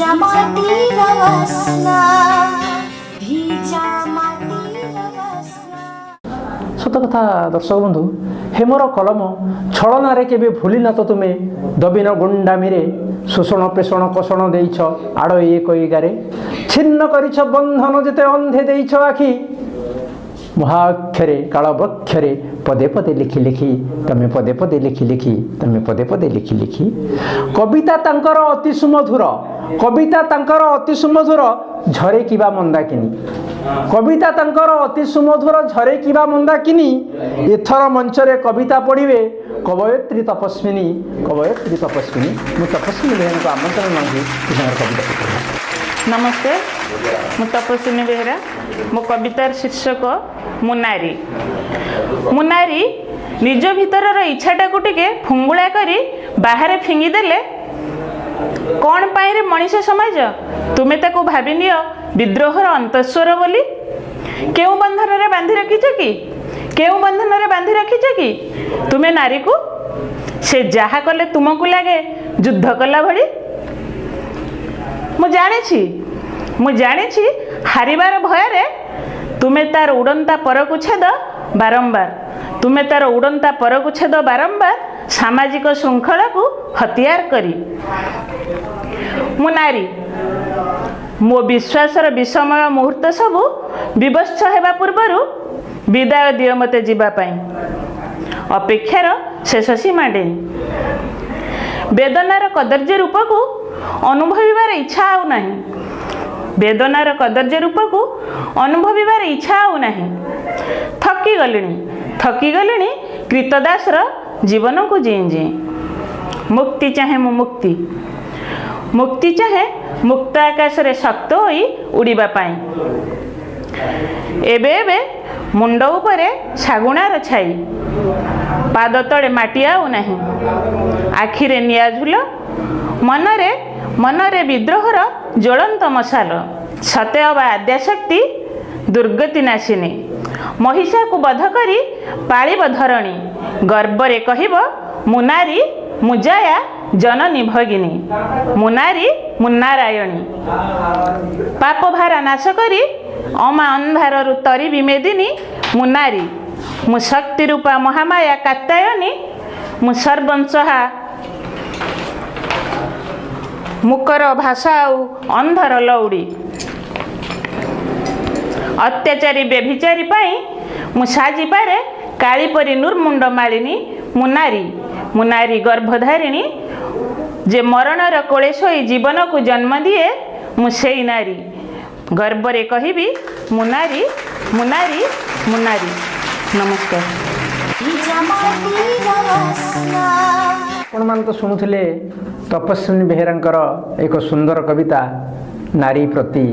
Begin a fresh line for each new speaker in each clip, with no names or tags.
ଭିଜା ମାଟିର ବାସ୍ନା, ଭିଜା ମାଟିର ବାସ୍ନା।
ସତ କଥା ଦର୍ଶକ ବନ୍ଧୁ, ହେମର କଲମ ଛଳନାରେ କେବେ ଭୁଲି ନ ତ ତୁମେ, ଦବିନ ଗୁଣ୍ଡାମିରେ ଶୋଷଣ ପେଷଣ କଷଣ ଦେଇଛ ଆଡ଼ ଏକ ଗାରେ, ଛିନ୍ନ କରିଛ ବନ୍ଧନ ଯେତେ ଅନ୍ଧେ ଦେଇଛ ଆଖି, ମହାଅକ୍ଷରେ କାଳବକ୍ଷରେ ପଦେ ପଦେ ଲେଖି ଲେଖି ତମେ, ପଦେ ପଦେ ଲେଖି ଲେଖି ତମେ, ପଦେ ପଦେ ଲେଖି ଲେଖି। କବିତା ତାଙ୍କର ଅତି ସୁମଧୁର, କବିତା ତାଙ୍କର ଅତି ସୁମଧୁର ଝରେ କିବା ମନ୍ଦାକିନୀ, କବିତା ତାଙ୍କର ଅତି ସୁମଧୁର ଝରେ କିବା ମନ୍ଦାକିନୀ। ଏଥର ମଞ୍ଚରେ କବିତା ପଢ଼ିବେ କବୟତ୍ରୀ ତପସ୍ୱିନୀ, କବୟତ୍ରୀ ତପସ୍ୱିନୀ। ମୁଁ ତପସ୍ୱିନୀ ବେହେରାଙ୍କୁ ଆମନ୍ତ୍ରଣ ଜଣାଉଛି ତାଙ୍କର କବିତା ପଢ଼ିବେ।
ନମସ୍କାର, ମୁଁ ତପସ୍ୱିନୀ ବେହେରା। ମୋ କବିତାର ଶୀର୍ଷକ ମୁଁ ନାରୀ। ମୁଁ ନାରୀ, ନିଜ ଭିତରର ଇଚ୍ଛାଟାକୁ ଟିକେ ଫୁଙ୍ଗୁଳା କରି ବାହାରେ ଫିଙ୍ଗିଦେଲେ କ'ଣ ପାଇଁରେ ମଣିଷ ସମାଜ, ତୁମେ ତାକୁ ଭାବିନିଅ ବିଦ୍ରୋହର ଅନ୍ତଃସ୍ୱର ବୋଲି। କେଉଁ ବନ୍ଧନରେ ବାନ୍ଧି ରଖିଛ କି, କେଉଁ ବନ୍ଧନରେ ବାନ୍ଧି ରଖିଛ କି ତୁମେ ନାରୀକୁ? ସେ ଯାହା କଲେ ତୁମକୁ ଲାଗେ ଯୁଦ୍ଧ କଲା ଭଳି। ମୁଁ ଜାଣିଛି, ମୁଁ ଜାଣିଛି ହାରିବାର ଭୟରେ ତୁମେ ତାର ଉଡ଼ନ୍ତା ପରକୁ ଛେଦ ବାରମ୍ବାର, ତୁମେ ତାର ଉଡ଼ନ୍ତା ପରକୁ ଛେଦ ବାରମ୍ବାର ସାମାଜିକ ଶୃଙ୍ଖଳାକୁ ହତିଆର କରି। ମୁଁ ନାରୀ, ମୋ ବିଶ୍ୱାସର ବିଷମୟ ମୁହୂର୍ତ୍ତ ସବୁ ବିବତ୍ସ ହେବା ପୂର୍ବରୁ ବିଦାୟ ଦିଅ ମୋତେ ଯିବା ପାଇଁ, ଅପେକ୍ଷାର ଶେଷ ସୀମା ଡେଇଁ। ବେଦନାର କଦର୍ଯ୍ୟ ରୂପକୁ ଅନୁଭବିବାର ଇଚ୍ଛା ଆଉ ନାହିଁ, ବେଦନାର କଦର୍ଯ୍ୟ ରୂପକୁ ଅନୁଭବିବାର ଇଚ୍ଛା ଆଉ ନାହିଁ। ଥକିଗଲିଣି, ଥକିଗଲିଣି କ୍ରୀତଦାସର ଜୀବନକୁ ଜିଇଁ ଜିଇଁ। ମୁକ୍ତି ଚାହେଁ ମୁଁ, ମୁକ୍ତି, ମୁକ୍ତି ଚାହେଁ ମୁକ୍ତ ଆକାଶରେ ଶକ୍ତ ହୋଇ ଉଡ଼ିବା ପାଇଁ। ଏବେ ଏବେ ମୁଣ୍ଡ ଉପରେ ଶାଗୁଣାର ଛାଇ, ପାଦ ତଳେ ମାଟି ଆଉ ନାହିଁ, ଆଖିରେ ନିଆଁ ଝୁଲ, ମନରେ ମନରେ ବିଦ୍ରୋହର ଜ୍ୱଳନ୍ତ ମଶାଲ। ସତେ ଅବା ଆଦ୍ୟାଶକ୍ତି ଦୁର୍ଗତି ନାଶିନୀ, ମହିଷାକୁ ବଧ କରି ପାଳିବ ଧରଣୀ, ଗର୍ବରେ କହିବ ମୁଁ ନାରୀ, ମୁଁ ଜୟା ଜନନୀ ଭଗିନୀ, ମୁଁ ନାରୀ, ମୁଁ ନାରାୟଣୀ। ପାପ ଭାରା ନାଶ କରି ଅମା ଅନ୍ଧାରରୁ ତରିବି ମେଦିନୀ, ମୁଁ ନାରୀ, ମୁଁ ଶକ୍ତି ରୂପା ମହାମାୟା କାତ୍ୟାୟନୀ, ମୁଁ ସର୍ବଂସହା ମୁକର ଭାଷା ଆଉ ଅନ୍ଧର ଲଉଡ଼ି। ଅତ୍ୟାଚାରୀ ବ୍ୟଭିଚାରୀ ପାଇଁ ମୁଁ ସାଜିପାରେ କାଳୀ ପରି ନୁର୍ମୁଣ୍ଡ ମାଳିନୀ, ମୁଁ ନାରୀ, ମୁଁ ନାରୀ ଗର୍ଭଧାରିଣୀ, ଯେ ମରଣର କୋଳେ ଶୋଇ ଜୀବନକୁ ଜନ୍ମ ଦିଏ, ମୁଁ ସେଇ ନାରୀ। ଗର୍ବରେ କହିବି ମୁଁ ନାରୀ, ମୁଁ ନାରୀ, ମୁଁ ନାରୀ। ନମସ୍କାର।
ଭିଜା ମାଟିର ବାସ୍ନା।
ଆପଣମାନେ ତ ଶୁଣୁଥିଲେ ତପସ୍ୱିନୀ ବେହେରାଙ୍କର ଏକ ସୁନ୍ଦର କବିତା ନାରୀ ପ୍ରତି,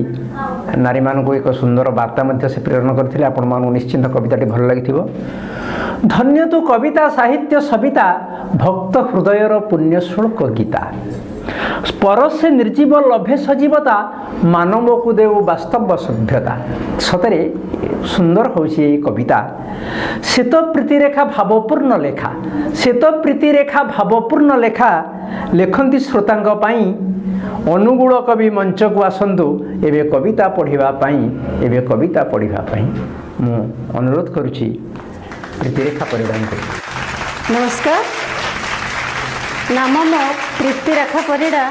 ନାରୀମାନଙ୍କୁ ଏକ ସୁନ୍ଦର ବାର୍ତ୍ତା ମଧ୍ୟ ସେ ପ୍ରେରଣ କରିଥିଲେ। ଆପଣମାନଙ୍କୁ ନିଶ୍ଚିନ୍ତ କବିତାଟି ଭଲ ଲାଗିଥିବ। ଧନ୍ୟ ତୁ କବିତା ସାହିତ୍ୟ ସବିତା, ଭକ୍ତ ହୃଦୟର ପୁଣ୍ୟଶ୍ଳୋକ ଗୀତା। ପରସେ ନିର୍ଜୀବ ଲଭେ ସଜୀବତା, ମାନବକୁ ଦେଉ ବାସ୍ତବ ସଭ୍ୟତା। ସତରେ ସୁନ୍ଦର ହେଉଛି ଏଇ କବିତା। ଶୀତ ପ୍ରୀତିରେଖା ଭାବପୂର୍ଣ୍ଣ ଲେଖା, ଶୀତ ପ୍ରୀତିରେଖା ଭାବପୂର୍ଣ୍ଣ ଲେଖା ଲେଖନ୍ତି ଶ୍ରୋତାଙ୍କ ପାଇଁ। ଅନୁଗୁଳ କବି ମଞ୍ଚକୁ ଆସନ୍ତୁ ଏବେ କବିତା ପଢ଼ିବା ପାଇଁ, ଏବେ କବିତା ପଢ଼ିବା ପାଇଁ ମୁଁ ଅନୁରୋଧ କରୁଛି ପ୍ରୀତିରେଖା ପରିଡ଼ାଙ୍କୁ।
ନମସ୍କାର, ନାମ ମୋ ପ୍ରୀତିରେଖା ପରିଡ଼ା,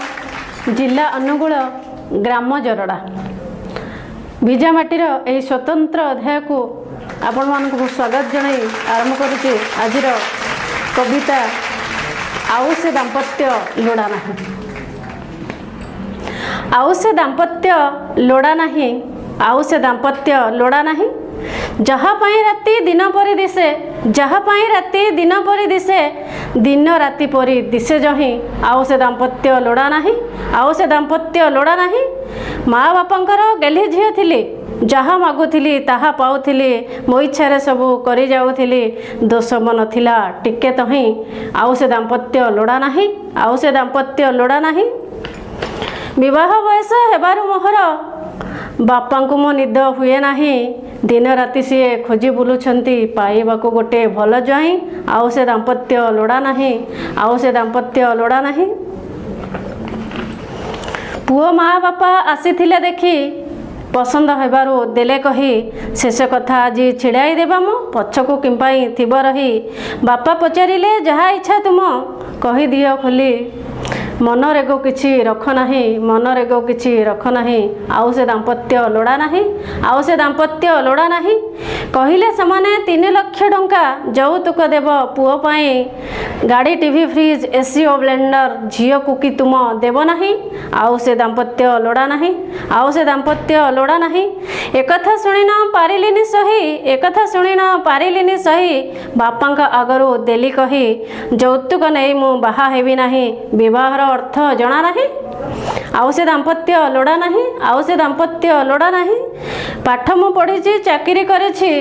ଜିଲ୍ଲା ଅନୁଗୁଳ, ଗ୍ରାମ ଜରଡ଼ା। ଭିଜା ମାଟିର ଏହି ସ୍ୱତନ୍ତ୍ର ଅଧ୍ୟାୟକୁ ଆପଣମାନଙ୍କୁ ମୁଁ ସ୍ୱାଗତ ଜଣାଇ ଆରମ୍ଭ କରୁଛି ଆଜିର କବିତା ଆଉ ସେ ଦାମ୍ପତ୍ୟ ଲୋଡ଼ା ନାହିଁ। ଆଉ ସେ ଦାମ୍ପତ୍ୟ ଲୋଡ଼ା ନାହିଁ, ଆଉ ସେ ଦାମ୍ପତ୍ୟ ଲୋଡ଼ା ନାହିଁ, ଯାହା ପାଇଁ ରାତି ଦିନ ପରି ଦିଶେ, ଯାହା ପାଇଁ ରାତି ଦିନ ପରି ଦିଶେ, ଦିନ ରାତି ପରି ଦିଶେ ଯହିଁ, ଆଉ ସେ ଦାମ୍ପତ୍ୟ ଲୋଡ଼ା ନାହିଁ, ଆଉ ସେ ଦାମ୍ପତ୍ୟ ଲୋଡ଼ା ନାହିଁ। ମା ବାପାଙ୍କର ଗେହ୍ଲି ଝିଅ ଥିଲି, ଯାହା ମାଗୁଥିଲି ତାହା ପାଉଥିଲି, ମୋ ଇଚ୍ଛାରେ ସବୁ କରିଯାଉଥିଲି, ଦୋଷ ମୋ ନଥିଲା ଟିକେ ତହିଁ, ଆଉ ସେ ଦାମ୍ପତ୍ୟ ଲୋଡ଼ା ନାହିଁ, ଆଉ ସେ ଦାମ୍ପତ୍ୟ ଲୋଡ଼ା ନାହିଁ। ବିବାହ ବୟସ ହେବାରୁ ମୋହର ବାପାଙ୍କୁ ମୋ ନିଦ ହୁଏ ନାହିଁ, ଦିନ ରାତି ସିଏ ଖୋଜି ବୁଲୁଛନ୍ତି ପାଇବାକୁ ଗୋଟେ ଭଲ ଜ୍ୱାଇଁ, ଆଉ ସେ ଦାମ୍ପତ୍ୟ ଲୋଡ଼ା ନାହିଁ, ଆଉ ସେ ଦାମ୍ପତ୍ୟ ଲୋଡ଼ା ନାହିଁ। ପୁଅ ମା ବାପା ଆସିଥିଲେ ଦେଖି, ପସନ୍ଦ ହେବାରୁ ଦେଲେ କହି। ଶେଷ କଥା ଆଜି ଛିଡ଼ାଇ ଦେବା ମୁଁ, ପଛକୁ କିମ୍ପାଇଁ ଥିବ ରହି। ବାପା ପଚାରିଲେ ଯାହା ଇଚ୍ଛା ତୁମ, କହିଦିଅ ଖୋଲି। ମନରେ ଗୋ କିଛି ରଖ ନାହିଁ, ମନରେ ଗୋ କିଛି ରଖ ନାହିଁ, ଆଉ ସେ ଦାମ୍ପତ୍ୟ ଲୋଡ଼ା ନାହିଁ, ଆଉ ସେ ଦାମ୍ପତ୍ୟ ଲୋଡ଼ା ନାହିଁ। କହିଲେ ସେମାନେ 3 ଲକ୍ଷ ଟଙ୍କା ଯୌତୁକ ଦେବ ପୁଅ ପାଇଁ, ଗାଡ଼ି, ଟିଭି, ଫ୍ରିଜ୍, ଏସି ଓ ବ୍ଲେଣ୍ଡର ଝିଅକୁ କି ତୁମ ଦେବ ନାହିଁ? ଆଉ ସେ ଦାମ୍ପତ୍ୟ ଲୋଡ଼ା ନାହିଁ, ଆଉ ସେ ଦାମ୍ପତ୍ୟ ଲୋଡ଼ା ନାହିଁ। ଏକଥା ଶୁଣି ନ ପାରିଲିନି ସହି, ଏକଥା ଶୁଣି ନ ପାରିଲିନି ସହି, ବାପାଙ୍କ ଆଗରୁ ଦେଲି କହି, ଯୌତୁକ ନେଇ ମୁଁ ବାହା ହେବି ନାହିଁ, ବିବାହର ଅର୍ଥ ଜଣା ନାହିଁ। ଆଉ ସେ ଦାମ୍ପତ୍ୟ ଲୋଡ଼ା ନାହିଁ, ଆଉ ସେ ଦାମ୍ପତ୍ୟ ଲୋଡ଼ା ନାହିଁ। ପାଠ ମୁଁ ପଢ଼ିଛି, ଚାକିରି କରିଛି,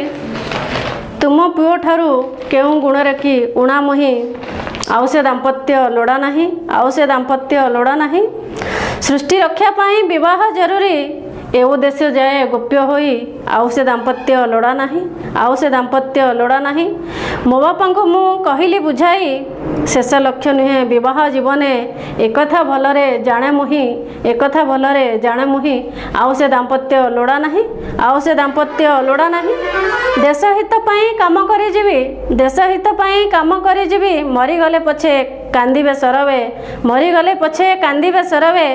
ତୁମ ପୁଅଠାରୁ କେଉଁ ଗୁଣରେ କି ଉଣା ମୁହିଁ? ଆଉ ସେ ଦାମ୍ପତ୍ୟ ଲୋଡ଼ା ନାହିଁ, ଆଉ ସେ ଦାମ୍ପତ୍ୟ ଲୋଡ଼ା ନାହିଁ। ସୃଷ୍ଟି ରକ୍ଷା ପାଇଁ ବିବାହ ଜରୁରୀ, ଏ ଉଦ୍ଦେଶ୍ୟ ଯାଏ ଗୋପ୍ୟ ହୋଇ। ଆଉ ସେ ଦାମ୍ପତ୍ୟ ଲୋଡ଼ା ନାହିଁ, ଆଉ ସେ ଦାମ୍ପତ୍ୟ ଲୋଡ଼ା ନାହିଁ। ମୋ ବାପାଙ୍କୁ ମୁଁ କହିଲି ବୁଝାଇ, ଶେଷ ଲକ୍ଷ୍ୟ ନୁହେଁ ବିବାହ ଜୀବନେ, ଏକଥା ଭଲରେ ଜାଣେ ମୁହିଁ, ଏକଥା ଭଲରେ ଜାଣେ ମୁହିଁ। ଆଉ ସେ ଦାମ୍ପତ୍ୟ ଲୋଡ଼ା ନାହିଁ, ଆଉ ସେ ଦାମ୍ପତ୍ୟ ଲୋଡ଼ା ନାହିଁ। ଦେଶ ହିତ ପାଇଁ କାମ କରିଯିବି, ଦେଶ ହିତ ପାଇଁ କାମ କରିଯିବି, ମରିଗଲେ ପଛେ କାନ୍ଦିବେ ସରବେ, ମରିଗଲେ ପଛେ କାନ୍ଦିବେ ସରବେ,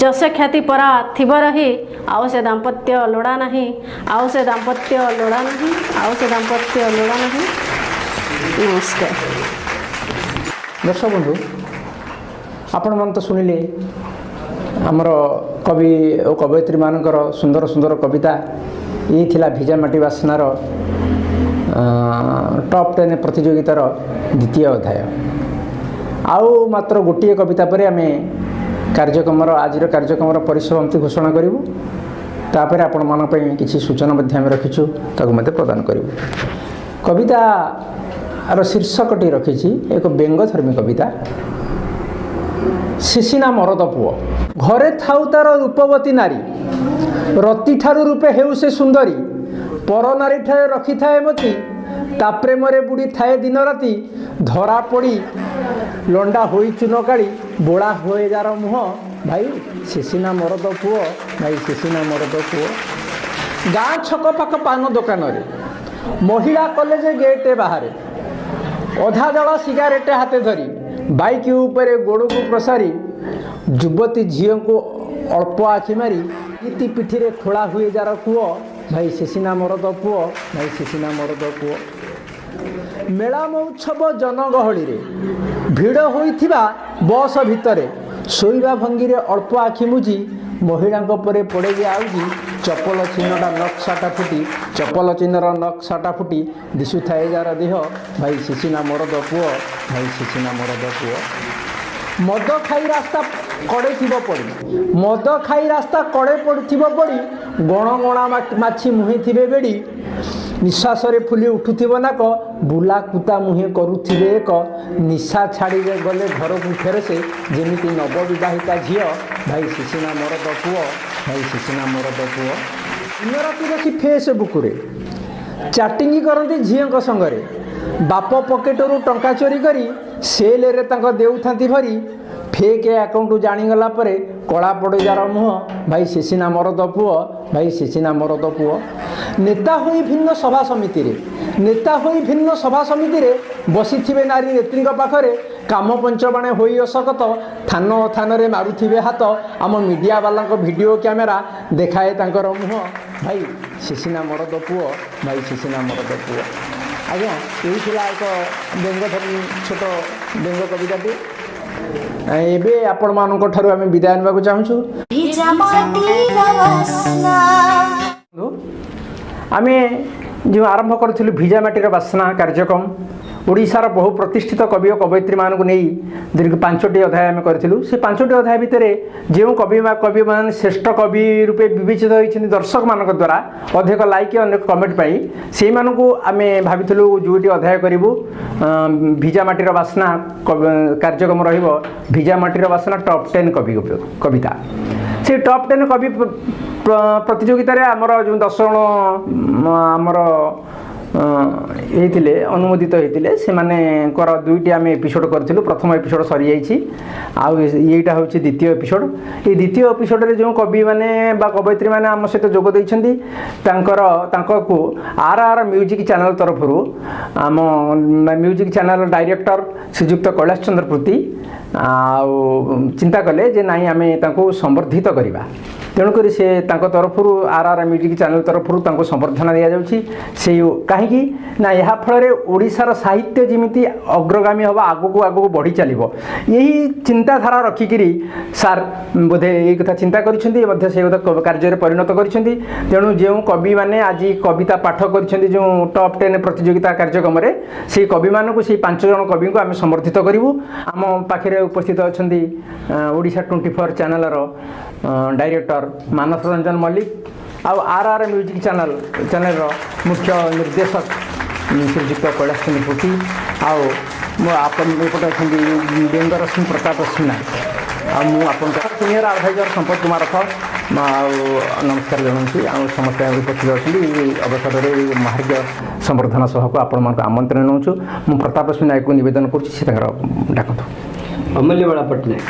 ଯଶ ଖ୍ୟାତି ପରା ଥିବ ରହି। ଆଉ ସେ ଦାମ୍ପତ୍ୟ ଲୋଡ଼ା ନାହିଁ, ଆଉ ସେ ଦାମ୍ପତ୍ୟ ଲୋଡ଼ା ନାହିଁ, ଆଉ ସେ ଦାମ୍ପତ୍ୟ ଲୋଡ଼ା ନାହିଁ। ନମସ୍କାର।
ଦର୍ଶକ ବନ୍ଧୁ, ଆପଣମାନେ ତ ଶୁଣିଲେ ଆମର କବି ଓ କବୟିତ୍ରୀମାନଙ୍କର ସୁନ୍ଦର ସୁନ୍ଦର କବିତା। ଇଏ ଥିଲା ଭିଜା ମାଟି ବାସ୍ନାର ଟପ୍ 10 ପ୍ରତିଯୋଗିତାର ଦ୍ୱିତୀୟ ଅଧ୍ୟାୟ। ଆଉ ମାତ୍ର ଗୋଟିଏ କବିତା ପରେ ଆମେ ଆଜିର କାର୍ଯ୍ୟକ୍ରମର ପରିସମାପ୍ତି ଘୋଷଣା କରିବୁ। ତାପରେ ଆପଣମାନଙ୍କ ପାଇଁ କିଛି ସୂଚନା ମଧ୍ୟ ଆମେ ରଖିଛୁ, ତାକୁ ମଧ୍ୟ ପ୍ରଦାନ କରିବୁ। କବିତାର ଶୀର୍ଷକଟି ରଖିଛି, ଏକ ବ୍ୟଙ୍ଗଧର୍ମୀ କବିତା, ସେ ସିନା ମରଦ ପୁଅ। ଘରେ ଥାଉ ତାର ରୂପବତୀ ନାରୀ, ରତିଠାରୁ ରୂପେ ହେଉ ସେ ସୁନ୍ଦରୀ, ପର ନାରୀଠାରେ ରଖିଥାଏ ମତି, ତା ପ୍ରେମରେ ବୁଡ଼ି ଥାଏ ଦିନ ରାତି। ଧରା ପଡ଼ି ଲଣ୍ଡା ହୋଇ ଚୂନ କାଳି, ବୋଳା ହୁଏ ଯାର ମୁହଁ, ଭାଇ ସେ ସିନା ମରଦ ପୁଅ, ଭାଇ ସେ ସିନା ମରଦ ପୁଅ। ଗାଁ ଛକ ପାଖ ପାନ ଦୋକାନରେ, ମହିଳା କଲେଜ ଗେଟ୍ ବାହାରେ, ଅଧା ଜଳା ସିଗାରେଟ ହାତେ ଧରି, ବାଇକ୍ ଉପରେ ଗୋଡ଼କୁ ପ୍ରସାରି, ଯୁବତୀ ଝିଅଙ୍କୁ ଅଳ୍ପ ଆଖି ମାରି, ଇତି ପିଠିରେ ଖୋଳା ହୁଏ ଯାର କୂଅ, ଭାଇ ସେ ସିନା ମରଦ ପୁଅ, ଭାଇ ସେ ସିନା ମରଦ ପୁଅ। ମେଳା ମହୋତ୍ସବ ଜନଗହଳିରେ, ଭିଡ଼ ହୋଇଥିବା ବସ ଭିତରେ, ଶୋଇବା ଭଙ୍ଗୀରେ ଅଳ୍ପ ଆଖି ବୁଜି, ମହିଳାଙ୍କ ପରେ ପଡ଼େ ଯେ ଆଉଜି, ଚପଲ ଚିହ୍ନଟା ନକ୍ସାଟା ଫୁଟି, ଚପଲ ଚିହ୍ନର ନକ୍ସାଟା ଫୁଟି ଦିଶୁଥାଏ ଯାର ଦେହ, ଭାଇ ସେ ସିନା ମରଦ ପୁଅ, ଭାଇ ସେ ସିନା ମରଦ ପୁଅ। ମଦ ଖାଇ ରାସ୍ତା କଡ଼େ ଥିବ ପଡ଼ି, ମଦ ଖାଇ ରାସ୍ତା କଡ଼େ ପଡ଼ିଥିବ ପଡ଼ି, ଗଣ ଗଣା ମାଛି ମୁହେଁ ଥିବେ ବେଡ଼ି, ନିଶ୍ୱାସରେ ଫୁଲି ଉଠୁଥିବ ନାକ, ବୁଲା କୁତା ମୁହେଁ କରୁଥିବେ ଏକ, ନିଶା ଛାଡ଼ି ଗଲେ ଘରକୁ ଫେରେ ସେ ଯେମିତି ନବବିବାହିତା ଝିଅ, ଭାଇ ସେ ସିନା ମରଦ ପୁଅ, ଭାଇ ସେ ସିନା ମରଦ ପୁଅ। ଦିନ ରାତି ବସି ଫେସବୁକରେ ଚାଟିଂ କରନ୍ତି ଝିଅଙ୍କ ସଙ୍ଗରେ, ବାପ ପକେଟରୁ ଟଙ୍କା ଚୋରି କରି ସେଲରେ ତାଙ୍କ ଦେଉଥାନ୍ତି ଭରି, ଫେକ୍ ଆକାଉଣ୍ଟ ଜାଣିଗଲା ପରେ କଳା ପଡ଼େ ଯାର ମୁହଁ, ଭାଇ ସେ ସିନା ମରଦ ପୁଅ, ଭାଇ ସେ ସିନା ମରଦ ପୁଅ। ନେତା ହୋଇ ଭିନ୍ନ ସଭା ସମିତିରେ, ନେତା ହୋଇ ଭିନ୍ନ ସଭା ସମିତିରେ, ବସିଥିବେ ନାରୀ ନେତ୍ରୀଙ୍କ ପାଖରେ, କାମ ପଞ୍ଚବାଣେ ହୋଇ ଅଶକତ, ଥାନ ଥାନରେ ମାରୁଥିବେ ହାତ, ଆମ ମିଡ଼ିଆ ବାଲାଙ୍କ ଭିଡ଼ିଓ କ୍ୟାମେରା ଦେଖାଏ ତାଙ୍କର ମୁହଁ, ଭାଇ ସେ ସିନା ମରଦ ପୁଅ, ଭାଇ ସେ ସିନା ମରଦ ପୁଅ। ଆଜ୍ଞା, ଏଇ ଥିଲା ଏକ ବ୍ୟଙ୍ଗଧର୍ମୀ ଛୋଟ ବ୍ୟଙ୍ଗ କବିତାଟି। ଏବେ ଆପଣମାନଙ୍କ ଠାରୁ ଆମେ ବିଦାୟ ନେବାକୁ ଚାହୁଁଛୁ।
ଭିଜା ମାଟିର ବାସ୍ନା।
ଆମେ ଯେଉଁ ଆରମ୍ଭ କରିଥିଲୁ ଭିଜା ମାଟିର ବାସ୍ନା କାର୍ଯ୍ୟକ୍ରମ, ଓଡ଼ିଶାର ବହୁ ପ୍ରତିଷ୍ଠିତ କବି ଓ କବୟିତ୍ରୀମାନଙ୍କୁ ନେଇ ଦୀର୍ଘ ପାଞ୍ଚଟି ଅଧ୍ୟାୟ ଆମେ କରିଥିଲୁ। ସେ ପାଞ୍ଚଟି ଅଧ୍ୟାୟ ଭିତରେ ଯେଉଁ କବି ବା କବିମାନେ ଶ୍ରେଷ୍ଠ କବି ରୂପେ ବିବେଚିତ ହୋଇଛନ୍ତି ଦର୍ଶକମାନଙ୍କ ଦ୍ୱାରା ଅଧିକ ଲାଇକ୍, ଅନେକ କମେଣ୍ଟ ପାଇ, ସେଇମାନଙ୍କୁ ଆମେ ଭାବିଥିଲୁ ଦୁଇଟି ଅଧ୍ୟାୟ କରିବୁ। ଭିଜା ମାଟିର ବାସ୍ନା କାର୍ଯ୍ୟକ୍ରମ ରହିବ, ଭିଜା ମାଟିର ବାସ୍ନା ଟପ୍ 10 କବି କବିତା। ସେଇ ଟପ୍ 10 କବି ପ୍ରତିଯୋଗିତାରେ ଆମର ଯେଉଁ 10 ଜଣ ଆମର ହେଇଥିଲେ, ଅନୁମୋଦିତ ହେଇଥିଲେ, ସେମାନଙ୍କର 2ଟି ଆମେ ଏପିସୋଡ଼ କରିଥିଲୁ। ପ୍ରଥମ ଏପିସୋଡ଼ ସରିଯାଇଛି, ଆଉ ଏଇଟା ହେଉଛି ଦ୍ୱିତୀୟ ଏପିସୋଡ଼। ଏଇ ଦ୍ୱିତୀୟ ଏପିସୋଡ଼ରେ ଯେଉଁ କବିମାନେ ବା କବୟିତ୍ରୀମାନେ ଆମ ସହିତ ଯୋଗ ଦେଇଛନ୍ତି, ତାଙ୍କକୁ ଆର୍ ଆର୍ ମ୍ୟୁଜିକ୍ ଚ୍ୟାନେଲ୍ ତରଫରୁ ଆମ ମ୍ୟୁଜିକ୍ ଚ୍ୟାନେଲ୍ ଡାଇରେକ୍ଟର ଶ୍ରୀଯୁକ୍ତ କୈଳାସ ଚନ୍ଦ୍ର ପୃଥି ଆଉ ଚିନ୍ତା କଲେ ଯେ ନାଇଁ, ଆମେ ତାଙ୍କୁ ସମ୍ବର୍ଦ୍ଧିତ କରିବା। ତେଣୁକରି ସେ ତାଙ୍କ ତରଫରୁ, ଆର୍ ଆର୍ ମ୍ୟୁଜିକ୍ ଚ୍ୟାନେଲ୍ ତରଫରୁ ତାଙ୍କୁ ସମ୍ବର୍ଦ୍ଧନା ଦିଆଯାଉଛି। ସେଇ କାହିଁକି ନା ଏହା ଫଳରେ ଓଡ଼ିଶାର ସାହିତ୍ୟ ଯେମିତି ଅଗ୍ରଗାମୀ ହେବ, ଆଗକୁ ଆଗକୁ ବଢ଼ି ଚାଲିବ, ଏହି ଚିନ୍ତାଧାରା ରଖିକିରି ସାର୍ ବୋଧେ ଏଇ କଥା ଚିନ୍ତା କରିଛନ୍ତି, ମଧ୍ୟ ସେଇ କଥା କାର୍ଯ୍ୟରେ ପରିଣତ କରିଛନ୍ତି। ତେଣୁ ଯେଉଁ କବିମାନେ ଆଜି କବିତା ପାଠ କରିଛନ୍ତି ଯେଉଁ ଟପ୍ 10 ପ୍ରତିଯୋଗିତା କାର୍ଯ୍ୟକ୍ରମରେ, ସେଇ କବିମାନଙ୍କୁ, ସେଇ 5 ଜଣ କବିଙ୍କୁ ଆମେ ସମ୍ବର୍ଦ୍ଧିତ କରିବୁ। ଆମ ପାଖରେ ଉପସ୍ଥିତ ଅଛନ୍ତି ଓଡ଼ିଶା 24 ଚ୍ୟାନେଲର ଡାଇରେକ୍ଟର ମାନସ ରଞ୍ଜନ ମଲ୍ଲିକ ଆଉ ଆର୍ ଆର୍ ମ୍ୟୁଜିକ୍ ଚ୍ୟାନେଲର ମୁଖ୍ୟ ନିର୍ଦ୍ଦେଶକ ଶ୍ରୀଯୁକ୍ତ କୈଳାସ ଚନ୍ଦ୍ର ପୃଥି, ଆଉ ମୋ ଆପଣ ଏପଟେ ଅଛନ୍ତି ବ୍ୟଙ୍ଗରଶ୍ମି ପ୍ରତାପ ସିହ୍ନା, ଆଉ ମୁଁ ଆପଣଙ୍କ ସିନିୟର ଆଡ଼ଭାଇଜର ସମ୍ପଦ କୁମାର ରଥ ଆଉ ନମସ୍କାର ଜଣାଉଛି। ଆଉ ସମସ୍ତେ ଉପସ୍ଥିତ ଅଛନ୍ତି। ଏହି ଅବସରରେ ଏହି ମହାର୍ଘ୍ୟ ସମ୍ବର୍ଦ୍ଧନା ସଭାକୁ ଆପଣମାନଙ୍କୁ ଆମନ୍ତ୍ରଣ ନେଉଛୁ। ମୁଁ ପ୍ରତାପ ସିଂହ ନାୟକକୁ ନିବେଦନ କରୁଛି, ସେ ତାଙ୍କର ଡାକନ୍ତୁ।
ଅମୂଲ୍ୟବାଳା ପଟ୍ଟନାୟକ।